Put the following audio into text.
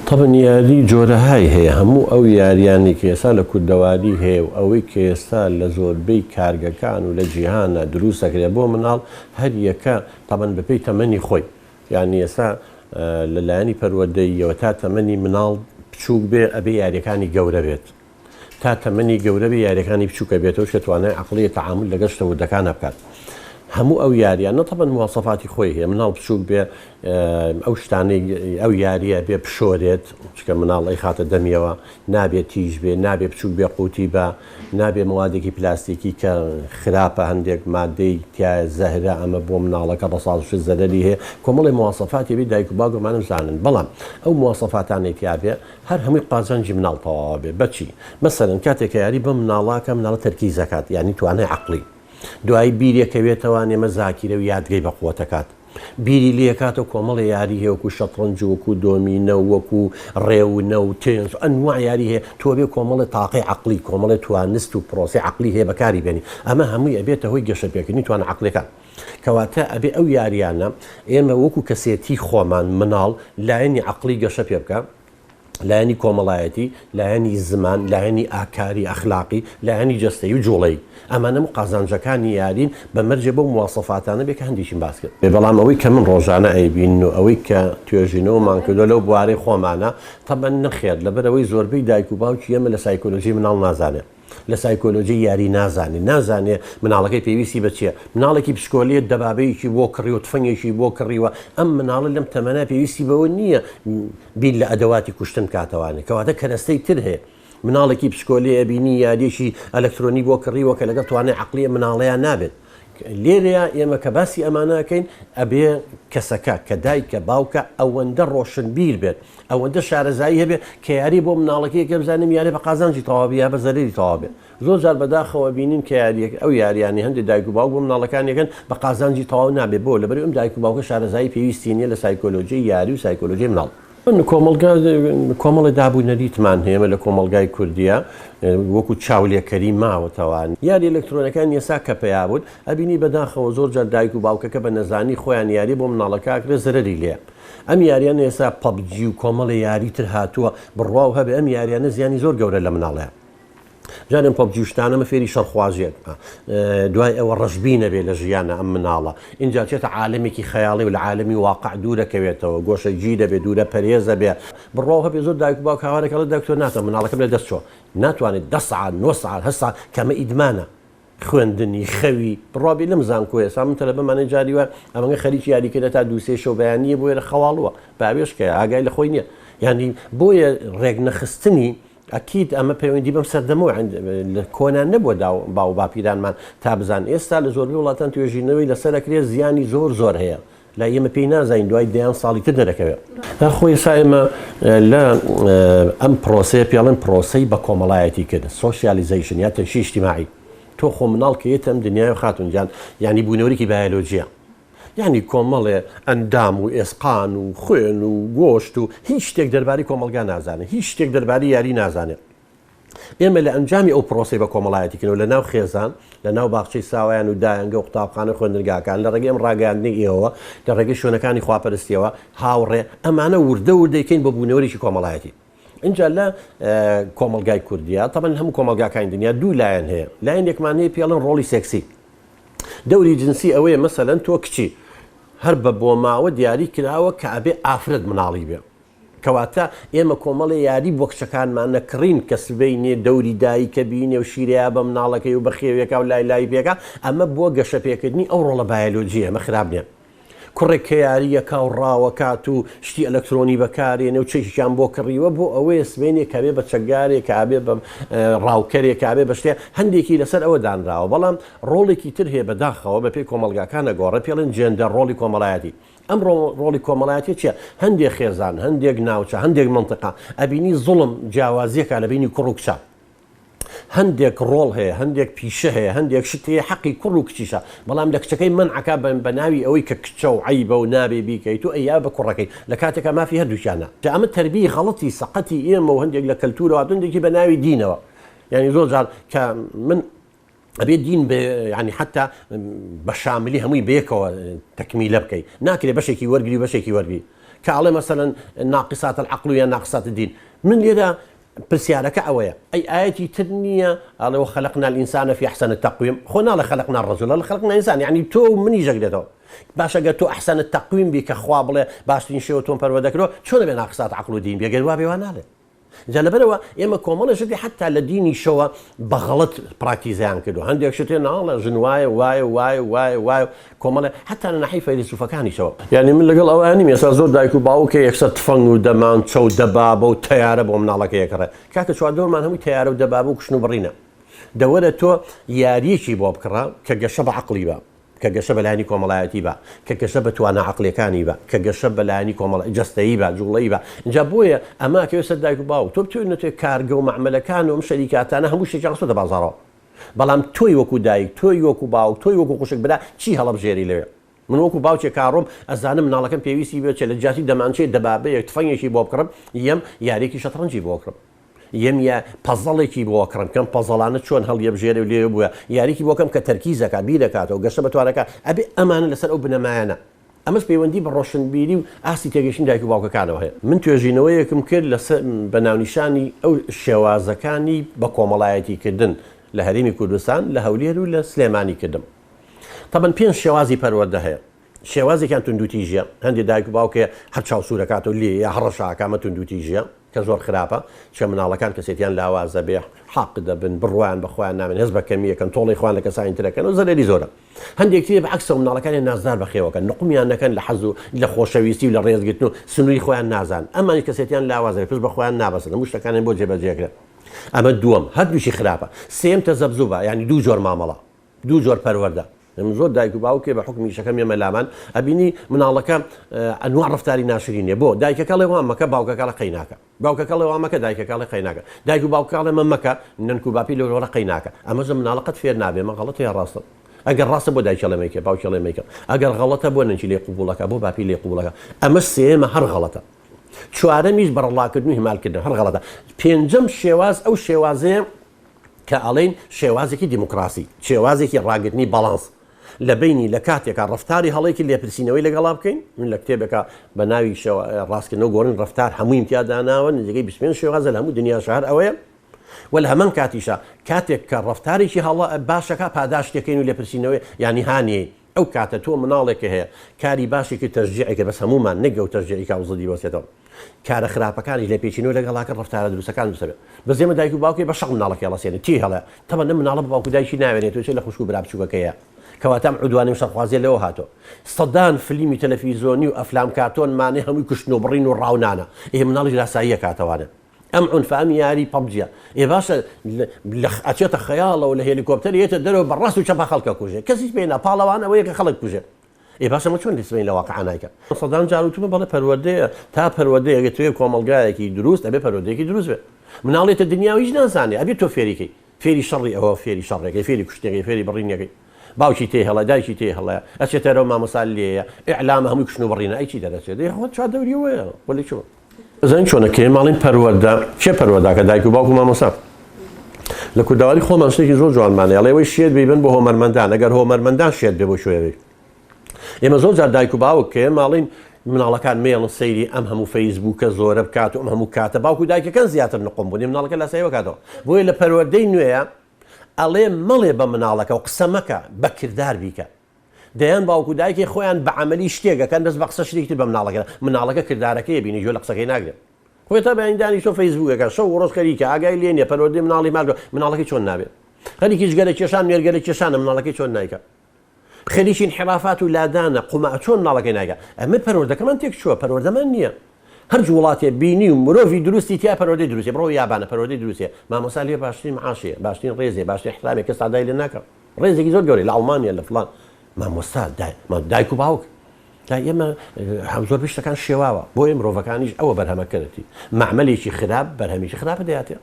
تەبعەن یاری جۆرەهای هەیە، هەموو ئەو یاریانەی کە ئێستا لە کوردەواری هەیە و ئەوەی کە ئێستا لە زۆربەی کارگەکان و لە جیهانا دروست ئەکرێت بۆ مناڵ هەر یەکە تەبعەن بەپێی تەمەنی خۆی یانی ئێستا لە لایەنی پەروەردەییەوە تا تەمەنی مناڵ بچووک بێ ئەبێ یاریەکانی گەورە بێت. تا تەمەنی گەورە بێ یاریەکانی بچوکە بێتەوە چونکە توانای عەقڵیە تەعامول لەگەڵ شتە وردەکانا بکات هەموو ئەو یاریانە تەبەن مواسەفاتی خۆی هەیە مناڵ بچوک بێ ئەو شتانەی ئەو یاریە بێ بشۆرێت چکە مناڵ ئەی خاتە دەمیەوە نابێت تیژ بێ نابێ بچوک بێ قوتی بە نابێ موادێکی پلاستیکی کە خراپە هەندێک مادەی تایە زەهرە ئەمە بۆ مناڵەکە ڕەساس زەرەری هەیە کۆمەڵی مواسەفاتی بێ دایک و باوکمانم زانن بەڵام ئەو مواسەفاتانەی تیابێ هەر هەمووی قازانجی مناڵ تەواوە بێ بەچی؟ مەسەلەن کاتێک کە یاری بەم مناڵە ئەکا مناڵە تەرکیز ئەکات یانی توانای عەقڵی دوایی بیری ئەکەوێتەوە نێمە زاکیرە و یادگەی بە قوەت ئەکات بیری لێ ئەکاتەوە کۆمەڵێ یاری هەیە وەکو شەتڕەنج و وەکو دۆمینە و وەکو ڕێونە و تێنس و ئەنواع یاری هەیە تۆ ئەبێ کۆمەڵێ تاقەی عەقڵی کۆمەڵێ توانست و پرۆسەی عەقڵی هەیە بەکاری بێنی ئەمە هەمووی ئەبێتە هۆی گەشەپێکردنی توانا عەقڵیەکان کەواتە ئەبێ ئەو یاریانە ئێمە وەکو کەسێتی خۆمان، مناڵ، لایەنی عەقڵی گەشە پێ بکا، لایەنی کۆمەڵایەتی، لایەنی زمان، لایەنی ئاکاری، ئەخلاقی، لایەنی جەستەیی و جوڵەیی. ئەمانە هەموو قازانجەکانی یارین بە مەرجێ بەو مواسەفاتانە بێ کە هەندێکیم باس کرد. بەڵام ئەوەی کە من ڕۆژانە ئەیبینن و ئەوەی کە توێژینەوەمان کردوە لەو بوارەی خۆمانە، تەبعەن نەخێر، لەبەرئەوەی زۆربەی دایک و باوکی ئێمە لە سایکۆلۆژی مناڵ نازانێ. لە سایکۆلۆجی یاری نازانێ نازانێ مناڵەکەی پێویستی بە چیە مناڵێکی بچکۆلەیە دەبابەیەکی بۆ کڕیوە تفەنگێکی بۆ کڕیوە ئەم مناڵە لەم تەمەنە پێویستی بەوە نییە بیر لە ئەدەواتی کوشتن بکاتەوانێ کەواتە کەرەستەی تر هەیە مناڵێکی بچکۆلەیە ئەبینی یاریەکی ئەلکترۆنی بۆ کڕیوە کە لەگەڵ توانای عەقڵی ئەم مناڵەیان نابێت لێرەیا ئێمە کە باسی ئەمانە ئەکەین ئەبێ کەسەکە کە دایکە باوکە ئەوەندە ڕۆشنبیر بێت ئەوەندە شارەزایی هەبێ کە یاری بۆ مناڵەکەی یەکە بزانم یاری بە قازانجی تەواو بێ یا بە زەرەری تەواو بێ زۆر جار بەداخەوە بینین کە یاریەک ئەو یاریانی هەندێک دایک و باوک بۆ مناڵەکان یەکەن بە قازانجی تەواو نابێ بۆ لەبەر ئەم دایک و باوکە شارەزایی پێویستی نییە لە سایکۆلۆژی یاری و سایکۆلۆژی مناڵ. کۆمەڵگا کۆمەڵێ داب و نەریتمان هەیە ئێمە لە کۆمەڵگای کوردیە وەکو چاولێکەری ماوەتەوە یاری ئەلکترۆنەکان ئێستا کە پەیا بوون ئەبینی بەداخەوە زۆر جار دایک و باوکەکە بە نەزانی خۆیان یاری بۆ مناڵەکە ئەکرێ زەرەری لێ ئەم یاریانە ئێستا PUBG و کۆمەڵێ یاری تر هاتووە بڕواو هەبێ ئەم یاریانە زیانی زۆر گەورە لە مناڵەیە جارێ PUBG و شتانە مە فێری شەڕخوازیەک دوای ئەوە ڕەشبینە بێ لە ژیانە ئەم مناڵە ئینجا چێتە عالەمێکی خەیاڵی و لە عالەمی واقع دوورەکەوێتەوە گۆشەگیرە بێ دوورە پەرێزە بێ بڕواو هەبێ زۆر دایک و باوک هاوارەکە ئەڵێ دکتۆر ناتوانم مناڵەکەم لە دەست چۆ ناتوانێت دە سەعات نۆ سەعات هەشت سەعات کەمە ئیدمانە خوێندنی خەوی بڕوا بێ لەم زانکۆیە ئێستا من تەلەبەمانەی جاری وایە ئەمەگە خەریکی یاریکردنە تا دوو سێ شەو بەیانییە بۆیە لە خەواڵووە باوێشکەیە ئاگای لە خۆی نییە یانی بۆیە ڕێکنەخستنی ئەکید ئەمە پەیوەندی بەم سەردەمەوە لە کۆنا نەبووە داو باو باپیرانمان تا بزان ئێستا لە زۆربەی وڵاتان توێژینەوەی لەسەر ئەکرێت زیانی زۆر زۆر هەیە لای ئێمە پێی نازانین دوای دەیان ساڵی تر دەرەکەوێت. خۆ ئێستا ئێمە لە ئەم پرۆسەیە پێڵێن پرۆسەی بە کۆمەڵایەتی کردن socialization یا تنشی اجتماعی تۆ خۆ مناڵ کە یەتە ئەم دنیای خاتون جان یعنی بوونەوەرێکی بایۆلۆجیە یعنی کۆمەڵێ ئەندام و ئێسقان و خوێن و گۆشت و هیچ شتێک دەربارەی کۆمەڵگا نازانێت هیچ شتێک دەربارەی یاری نازانێت ئێمە لە ئەنجامی ئەو پرۆسەی بە کۆمەڵایەتی کردنەوە لە ناو خێزان، لە ناو باخچەی ساوایان و دایەنگە و قوتابخانە و خوێندنگاکان، لە ڕێگەی ئەم ڕاگەیاندنەی ئێوەوە، لە ڕێگەی شوێنەکانی خواپەرستیەوە، هاوڕێ، ئەمانە وردە وردە ئەیکەین بە بوونەوەرێکی کۆمەڵایەتی. ئینجا لە کۆمەڵگای کوردیا، تەبعەن لە هەموو کۆمەڵگاکانی دنیا دوو لایەن هەیە. لایەنێکمان هەیە پێی ئەڵێن ڕۆڵی سێکسی. دەوری جنسی ئەوەیە مەسەلەن تۆ کچی، هەر بە بۆماوە دیاری کراوە کە ئەبێ ئافرەت مناڵی بێ. کەواتە ئێمە کۆمەڵێ یاری بۆ کچەکانمان نەکڕین کە سبەینێ دەوری دایکە بینێ و شیرەیا بە مناڵەکەی و بەخێوێکا و لای لای پێکا، ئەمە بۆ گەشەپێکردنی ئەو ڕۆڵە بایەلۆجییە، ئەمە خراپ نیە. کوڕێک کە یارییەکا و ڕاوەکات و شتی ئەلەکترۆنی بەکارێنێ و چەکێکیان بۆ کڕیوە بۆ ئەوەیە سبەینێ کە ئەبێ بە چەکدارێک، کە ئەبێ بە ڕاوکەرێک، کە ئەبێ بە شتێ، هەندێکی لەسەر ئەوە دانراوە. بەڵام ڕۆڵێکی تر هەیە بەداخەوە بەپێی کۆمەڵگاکان ئەگۆڕێ، پێڵێن جێندەر، ڕۆڵی کۆمەڵایەتی. ئەم ڕۆڵی کۆمەڵایەتیە چیە؟ هەندێک خێزان، هەندێک ناوچە، هەندێک مەنتیقە ئەبینی زوڵم جیاوازیەکە لە بەینی کوڕ و کچە. هەندێک ڕۆڵ هەیە، هەندێک پیشە هەیە، هەندێک شت هەیە حەقی کوڕ و کچیشە، بەڵام لە کچەکەی مەنعەکا بە ناوی ئەوەی کە کچە و عەیبە و نابێ بیکەیت و ئەیا بە کوڕەکەی، لە کاتێکا مافی هەردووکیانە. جا ئەمە تەربیەی غەڵەتی سەقەتی ئێمە و هەندێک لە کەلتورەوە هاتووە، هەندێکی بە ناوی دینەوە. یانی زۆر جار کە من ئەبێ دین بێ یانی حتا بە شاملی هەمووی بەیەکەوە تەکمیلە بکەی ناکرێ بەشێکی وەرگری و بەشێکی وەرگری. کە ئەڵێ مەسەلەن ناقصات العقل یان ناقصات الدین. من لێرە پرسیارەکە ئەوەیە ئەی ئایەتی تر نییە ئەڵێ وخلقنا الانسان فی احسن تقویم؟ خۆ ناڵێ خلقنا الرجل، ئەڵێ خلقنا الانسان، یعنی تۆ و منیش ئەگرێتەوە. باشە گەر تۆ احسن تقویم بی کە خوا بڵێ باشترین شێوە تۆم پەروەردە کردوە، چۆن ئەبێ ناقصات عقل و دین بی؟ گەر وابێ وا ناڵێ. جا لەبەرئەوە ئێمە کۆمەڵێ شتی حەتا لە دینیشەوە بە غەڵەت پراکتیزەیان کردوە، هەندێک شت هەیە ناڵێ ژن وایە وایە وایە وایە وایە کۆمەڵێ حەتا لە ناحیەی فەیلەسوفەکانیشەوە. یانی من لەگەڵ ئەوە نیم ئێستا زۆر دایک و باوک هەیە یەکسەر تفەنگ و دەمانچە و دەبابە و تەیارە بۆ مناڵەکەی ئەکڕێ، کاکە چواردەورمان هەمووی تەیارە و دەبابە و کوشتن و بڕینە، دەوەرە تۆ یارییەکی بۆ بکڕە کە گەشە بە عەقڵی با. کە گەشە بە لایەنی کۆمەڵایەتی با، کە گەشە بە توانا عەقڵیەکانی با، کە گەشە بە لایەنی کۆمەڵ جەستەیی با، جوڵەیی با، ئینجا بۆیە ئەمە ئەکەوێ سەر دایک و باوک، تۆ بتەوێ نەتەوێ کارگە و مەعمەلەکان و ئەم شەریکاتانە هەموو شتێکیان خستۆتە بازاڕەوە، بەڵام تۆی وەکو دایک، تۆی وەکو باوک، تۆی وەکو خوشک برا چی هەڵەبژێری لەوێ؟ من وەکو باوکێک کاڕۆم ئەزانم مناڵەکەم پێویستی بە چیە، لە جیاتی دەمانچەیە دەبابەیەک تفەنگێکی بۆ بکڕم، یەم یاریەکی شەتڕەنجی بۆ کڕم. یەم یا پەزەڵێکی بۆ کڕم کەم پەزەڵانە چۆن هەڵیەبژێرێ و لێوێ بۆیە یاریکی بۆ کەم کە تەرکیز ئەکا بیر ئەکاتەوە گەشە بە توانەکا ئەبێ ئەمانە لەسەر ئەو بنەمایانە ئەمەش پەیوەندی بە ڕۆشنبیری و ئاستی تێگەیشتنی دایک و باوکەکانەوە هەیە. من توێژینەوەیەکم کرد لەسەر بە ناونیشانی ئەو شێوازەکانی بە کۆمەڵایەتی کردن لە هەرێمی کوردستان لە هەولێر و لە سلێمانی کردم تەبەن پێنج شێوازی پەروەردە هەیە شێوازێکیان توندوتیژیە، هەندێ دایک و باوک هەیە هەر چاو سوورەکاتەوە لێ یا هەڕەشە ئەکا ئەمە توندوتیژیە کە زۆر خراپە، چونکە مناڵەکان کەسێتیان لاوازە بێ حەق دەبن، بڕوایان بە خۆیان نامێنێ، هەست بە کەمی ئەکەن، تۆڵەی خۆیان لە کەسانی تر ئەکەن و زەرەری زۆرە. هەندێک تری بە عەکسەوە مناڵەکانیان نازدار بەخێوەکەن، نقومیان نەکەن لە حەز و لە خۆشەویستی و لە ڕێزگرتن و سنووری خۆیان نازانن، ئەمانیش کەسێتیان لاوازە پشت بە خۆیان نابەستن، هەموو شتەکانیان بۆ جێبەجێ ئەکرێ. ئەمە دووەم، هەردووکی خراپە. سێیەم تەزەبزوبە، یانی دوو جۆر مامەڵە. دوو جۆر پەروەردە من زۆر دایک و باوکێ بە حوکمی ئیشەکەم یەمە لامان ئەبینی مناڵەکە ئەنوا ڕەفتاری ناشرینێ بۆ دایکەکە ڵێ وا مەکە باوکەکە ڵێ قەی ناکە باوکەکە ڵێ وا مەکە دایکەکە ڵێ قەی ناکە دایک و باوکەکە ڵێ مە مەکە نەنک و باپی لەوەرە قەی ناکە ئەمە زە مناڵە قەت فێر نابێ مە غەڵەتە یا ڕاستە ئەگەر ڕاستە بۆ دایکی ڵێ مەیکە باوکی ڵێ مەیکە ئەگەر غەڵەتە بۆ نەنکی لێ قبوڵەکە بۆ باپی لێ قبوڵەکە ئەمە سێمە هەر غەڵەتە چوارەمیش بەڕەڵاکردن و هیمالکردن هەر غەڵەتە پێنجەم شێواز ئەو شێوازەیە کە ئەڵێین شێوازێکی دیموکراسی، شێوازێکی ڕاگرتنی باڵانس لە بەینی لە کاتێکا ڕەفتاری هەڵەیەکی لێپرسینەوەی لەگەڵا بکەین، من لە کتێبێکا بە ناوی ڕاستکردنەوە گۆڕین ڕەفتار هەموویم تیا داناوە، نزیکەی 25 شێوازە لە هەموو دنیاشا هەر ئەوەیە و لە هەمان کاتیشا کاتێک کە ڕەفتارێکی هەڵە باشەکا پاداشتەکەین و لێپرسینەوەی یانی هانیەین ئەو کاتە تۆ مناڵێکە هەیە کاری باشی کرد تەشجیعی کرد بەس هەموومان نەک ئەو تەشجیعی کا و زدی بەسێتەوە کارە خراپەکانیش لێپێچینەوە لەگەڵا کرد ڕەفتارە دروستەکان دروستە بێت بەس ئێمە دایک و باوکێ بە شەق مناڵەکەی هەڵەسێنێ تێی هەڵێ تەبەن ئەم مناڵە بە باوک و دایکی ناوێنێت تۆ چێ لە خوشک و برا بچووکەکەیە کەواتە ئەم عودوانی و شەڕخوازیە لەوە هاتۆ سەدان فلیمی تەلەفیزۆنی و ئەفلام کارتۆن مانێ هەمووی کوشتن و بڕین و ڕاونانە ئێ مناڵیش لاساییە کاتەوانێ ئەم عونفە ئەم یاری پەبجیە ئێ باشە لە ئەچێتە خەیاڵەوە لە هێلیکۆپتەر یەتە دەرەوە بە ڕاست و چەپا خەڵک ئەکوژێ کەس هیچ پێ نا پاڵەوان ئەوەیە کە خەڵک کوژێ ئێ باشە ئەمە چۆن سبەین لە واقعا نایکا سەدان جار وتومە بەڵێ پەروەردەیە تا پەروەردەیە ئەگەر تۆ کۆمەڵگایەکی دروست ئەبێ پەروەردەیەکی دروست بێ مناڵێتە دنیا و هیچ نازانێ ئەبێ تۆ فێری کەی فێری شەڕی ئەوە فێری شەڕێکەی فێری کوشتنەکەی فێری بڕینەکەی باوکی تێ هەڵە دایکی تێ هەڵەیە ئەچێتەرەوە مامۆستا لێیە ئیعلامە هەمووی کوشتن و بڕینە ئەی چی دەرەچێت دەی خۆ چوار دەوریەوەیە وەلی چۆن ئەزانی چۆنە کێ ماڵین پەروەردە کێ پەروەرداکە دایک و باوک و مامۆستا لە کوردەواری خۆمان شتێکی زۆر جوانمان هەیە ئەڵێ شێت بیبن بۆ هۆمەرمەندان ئەگەر هۆمەرمەندان شێت بێ بۆ کوێ بێ ئێمە زۆر جار دایک و باوک کێ ماڵین مناڵەکان مێڵن سەیری ئەم هەموو فەیسبووکە زۆرە بکات و ئەم هەموو کاتە باوک و دایکەکان زیاتر نقم بوون مناڵەکە لاسایی بکاتەوە بۆیە لە پەروەردەی نوێیە ئەڵێ مەڵێ بە مناڵەکە و قسە مەکە بە کردار بیکە دەیان باوک و دایکی خۆیان بە عەمەلی شتێک ئەکەن بەس بە قسە شتێکی تر بە مناڵەکە مناڵەکە کردارەکەی ئەبینی گوێ لە قسەکەی ناگرێ خۆی تا بەیانی دانیشتوە فەیسبوک ئەکا شەو و ڕۆژ خەریکە ئاگای لێ نیە پەروەردەی مناڵی ماردوە مناڵەکەی چۆن نابێ خەریکی جگەرە کێشان نێرگەلە کێشانە مناڵەکەی چۆن نایکا خەریکی انحرافات و لادانە قوما چۆن مناڵەکەی نایکا ئەمە پەروەردەکەمان تێک چووە پەروەردەمان نییە هەرج وڵاتێ بینی و مرۆڤی دروستی تیا پەروەردەی دروستێ بڕۆ یابانە پەروەردەی دروستێ مامۆستا لێ باشترین معاشێ باشترین ڕێزێ باشترین احترامێ کەس تادای لێ ناکا ڕێزێکی زۆر گەورەی لە ئەڵمانیا لە فڵان مامۆستا دایک و باوک تا ئێمە هەم زۆر شتەکان شێواوە بۆیە مرۆڤەکانیش ئەوە بەرهەمەکەرەتی مەعمەلێکی خراپ بەرهەمێکی خراپە دەیاتێ.